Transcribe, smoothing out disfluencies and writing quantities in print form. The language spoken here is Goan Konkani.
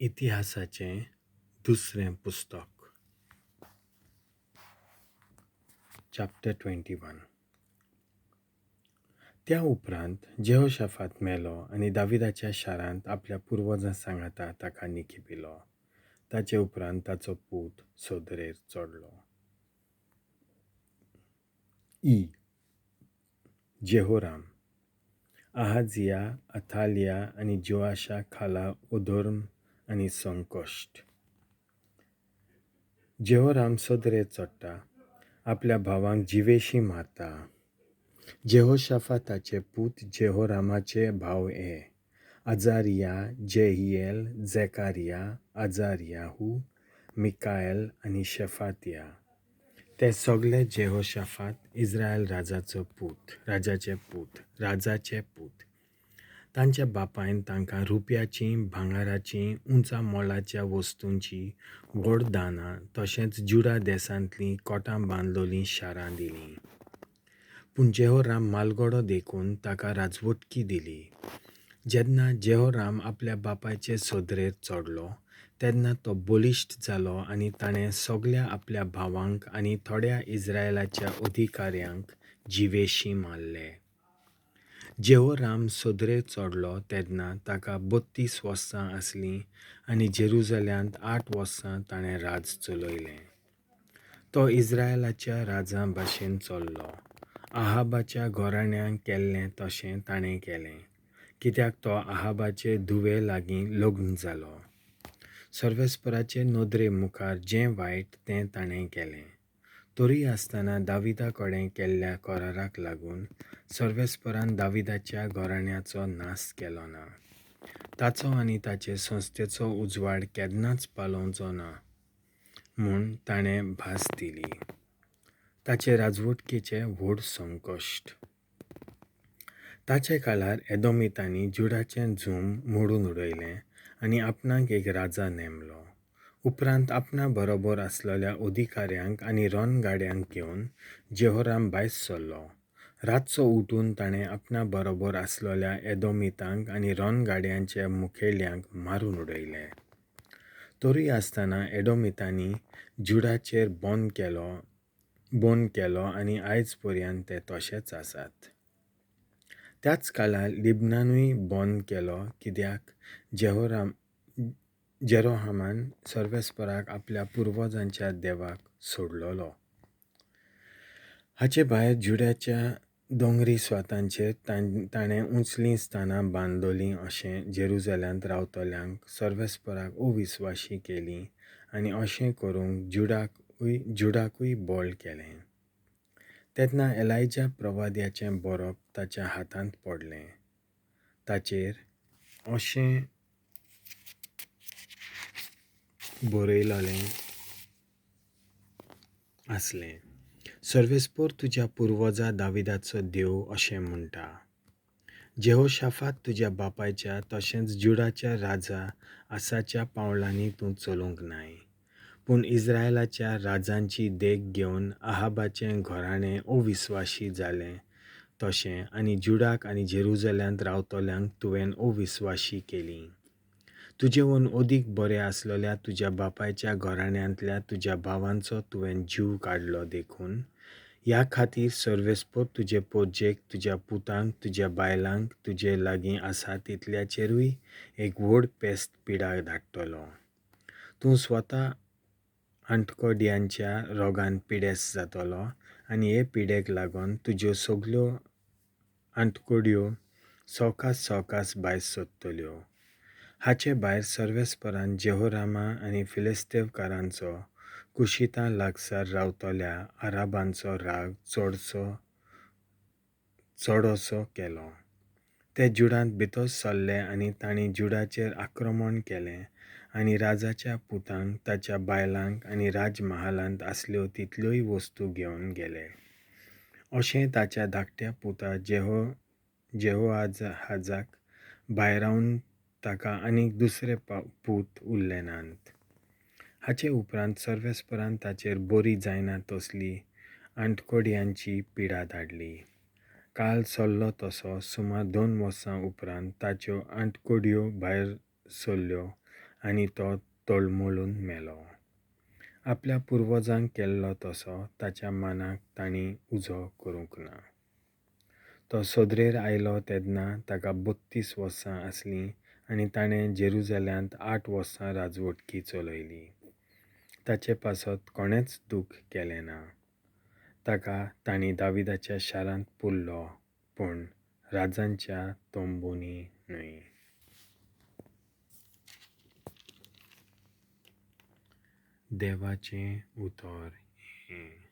इतिहासाचें दुसरें पुस्तक, चॅप्टर 21. त्या उपरांत जेहोशाफात मेलो आनी दाविदाच्या शारांत आपल्या पुर्वजां सांगाता ताका निखिपिलो. ताचे उपरांत ताचो पूत सोदरेर चडलो. ई. जेहोराम आहाजिया, अथालिया आनी जोआशा खाला अधर्म आनी संकश्ट. जेहोराम सदरेर चडटा, आपल्या भावांक जिवेशीं मारता. जेहोशाफाताचे पूत जेहोरामाचे भाव हे, अजारिया, जेहिएल, जेकारिया, अजारियाहू, मिकाएल आनी शेफातिया. ते सगळे जेहोशाफात इस्रायल राजाचो पूत राजाचे पूत राजाचे पूत. तांच्या बापायन तांकां रुप्याचीं, भांगराचीं, उंचा मोलाच्या वस्तूंची व्हड दानां तशेंच जुडा देसांतलीं कोटां बांदलोलीं शारां दिलीं. पूण जेहोराम म्हालगडो देखून ताका राजवटकी दिली. जेन्ना जेहोराम आपल्या बापायचे सदरेर चडलो तेन्ना तो बळिश्ट जालो आनी ताणें सगल्या आपल्या भावांक आनी थोड्या इस्रायलाच्या अधिकाऱ्यांक जिवेशीं मारले. जेहोराम सदरेर चडलो तेन्ना ताका 32 वर्सां आसलीं आनी जेरुजाल्यांत 8 वर्सां ताणें राज चलयलें. तो इस्रायलाच्या राजां भाशेन चल्लो. आहाबाच्या घराण्यान केल्लें तशें ताणें केलें, कित्याक तो आहाबाचे धुवे लागीं लग्न जालो. सर्वेस्पराचे नदरे मुखार जें वायट तें ताणें केलें. तरी आसतना दाविदा कडेन केल्ल्या कराराक लागून सर्वेस्परान दाविदाच्या घराण्याचो नाश केलो ना. ताचो आनी ताचे संस्थेचो उजवाड केन्नाच पालोवचो ना म्हूण ताणें भास दिली. ताचे राजवटकेचें व्हड संकश्ट. ताचे काळार एदोमितांनी जुडाचें झूम मोडून उडयलें आनी आपणाक एक राजा नेमलो. उपरांत आपणा बरोबर आसलेल्या अधिकाऱ्यांक आनी रणगाड्यांक घेवन जेहोराम भायर सरलो. रातचो उठून ताणें आपणा बरोबर आसलेल्या एदोमितांक आनी रणगाड्यांच्या मुखेल्यांक मारून उडयले. तरी आसतना एडोमितांनी जुडाचेर बंद केलो आनी आयज पर्यंत ते तशेच आसात. त्याच काळार लिबनानूय बंद केलो, कित्याक जेरोहामान सर्वेस्पराक आपल्या पुर्वजांच्या देवाक सोडलेलो. हाचे भायर जुड्याच्या दोंगरी स्वातांचेर ताणें उंचलीं स्थानां बांदलोलीं अशें जेरुजाल्यांत रावतल्यांक सर्वेस्पराक अविस्वाशी केलीं आनी अशें करूंक जुडाकूय बळ केलें. तेन्ना एलायजा प्रवाद्याचें बरप ताच्या हातांत पडलें. ताचेर अशें बरयलेलें आसलें, सर्वेस्पर तुज्या पुर्वजा दाविदाचो देव अशें म्हणटा, जेहोशाफात तुज्या बापायच्या तशेंच जुडाच्या राजा आसाच्या पावलांनी तूं चलूंक नाय, पूण इस्रायलाच्या राजांची देख घेवन आहाबाचें घराणें अविस्वाशी जालें तशें आनी जुडाक आनी जेरुजाल्यांत रावतल्यांक तुवें अविस्वाशी केलीं. तुजेवन अदीक बरें आसलेल्या तुज्या बापायच्या घराण्यांतल्या तुज्या भावांचो तुवें जीव काडलो देखून ह्या खातीर सर्वेस्पर तुजे पोरजेक, तुज्या पुतांक, तुज्या बायलांक, तुजे लागीं आसा तितल्याचेरूय एक व्हड पेस्त पिडा धाडटलो. तूं स्वता आंटकोड्यांच्या रोगान पिडेस्त जातलो आनी हे पिडेक लागून तुज्यो सगल्यो आंटकोड्यो सवकास सवकास भायर सोदतल्यो. हाचे भायर सर्वेस्परान जेहोरामा आनी फिलिस्तेवकारांचो, कुशितां लागसार रावतल्या आराबांचो राग चडसो केलो. ते जुडांत भितर सरले आनी तांणी जुडाचेर आक्रमण केलें आनी राजाच्या पुतांक, ताच्या बायलांक आनी राजमहालांत आसल्यो तितल्योय वस्तू घेवन गेले. अशें ताच्या धाकट्या पुता जेहोआहाजाक भायरावन ताका आनीक दुसरे पूत उरले नात. हाचे उपरांत सर्वेस्परान ताचेर बरी जायना तसली आंटकोड्यांची पिडा धाडली. काल सरलो तसो सुमार 2 वर्सां उपरांत ताच्यो आंटकोड्यो भायर सरल्यो आनी तो तळमळून मेलो. आपल्या पुर्वजांक केल्लो तसो ताच्या मनाक तांणी उजो करूंक ना. तो सदरेर आयलो तेन्ना ताका 32 वर्सां आसलीं आनी ताणें जेरुजाल्यांत 8 वर्सां राजवटकी चलयली. ताचे पासत कोणेंच दूख केलें ना. ताका तांणी दाविदाच्या शारांत पुरलो, पूण राजांच्या तंबूंनी न्हय. देवाचें उतर हें.